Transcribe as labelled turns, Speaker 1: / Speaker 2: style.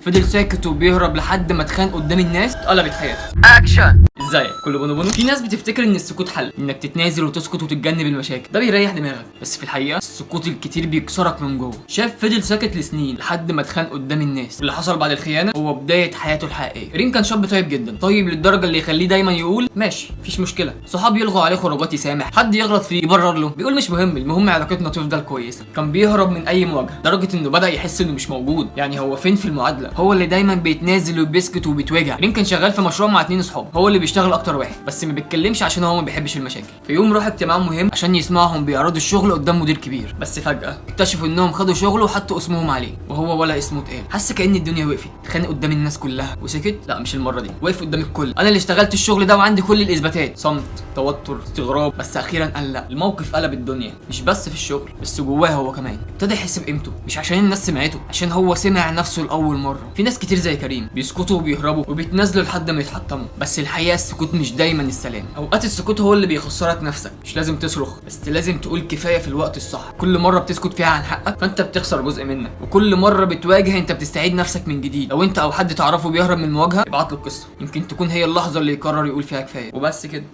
Speaker 1: فضل ساكت وبيهرب لحد ما اتخان قدام الناس، اتقلبت حياته.
Speaker 2: اكشن.
Speaker 1: ازيك كله بونو بونو. في ناس بتفتكر ان السكوت حل، انك تتنازل وتسكت وتتجنب المشاكل، ده بيريح دماغك، بس في الحقيقة السكوت الكتير بيكسرك من جوه. شاف فضل ساكت لسنين لحد ما اتخان قدام الناس. اللي حصل بعد الخيانة هو بداية حياته الحقيقية. ريم كان شاب طيب جدا، طيب للدرجة اللي يخليه دايما يقول ماشي مفيش مشكلة، صحاب يلغوا عليه خروجات يسامح، حد يغلط فيه يبرر له، بيقول مش مهم، المهم علاقتنا تفضل كويسة. كان بيهرب من اي مواجهة لدرجة انه بدا يحس انه مش موجود، يعني هو فين في المعادلة؟ هو اللي دايما بيتنازل وبيسكت وبيتوجع. ريم كان شغال في مشروع مع اتنين اصحاب، هو اللي بيشتغل اكتر واحد، بس ما بيتكلمش عشان هو ما بيحبش المشاكل. في يوم راح اجتماع مهم عشان يسمعهم بيعرضوا الشغل قدام مدير كبير، بس فجأة اكتشفوا انهم خدوا شغله وحطوا اسمهم عليه، وهو ولا اسمه اتقال. حس كأن الدنيا وقفت، اتخانق قدام الناس كلها وسكت. لا مش المرة دي، وقف قدام الكل، انا اللي اشتغلت الشغل ده وعندي كل الاثباتات. صمت، توتر، استغراب، بس اخيرا قال لا. الموقف قلب الدنيا، مش بس في الشغل، بس جواه هو كمان. ابتدى يحس بقيمته، مش عشان الناس سمعته، عشان هو سمع نفسه لاول مرة. في ناس كتير زي كريم بيسكتوا وبيهربوا وبيتنازلوا لحد ما يتحطموا، بس الحقيقة السكوت مش دايما السلام. اوقات السكوت هو اللي بيخسرك نفسك. مش لازم تصرخ، بس لازم تقول كفاية في الوقت الصح. كل مرة بتسكت فيها عن حقك فانت بتخسر جزء منك، وكل مرة بتواجه انت بتستعيد نفسك من جديد. لو انت او حد تعرفه بيهرب من المواجهة، ابعت له القصة، يمكن تكون هي اللحظة اللي يقرر يقول فيها كفاية. وبس كده.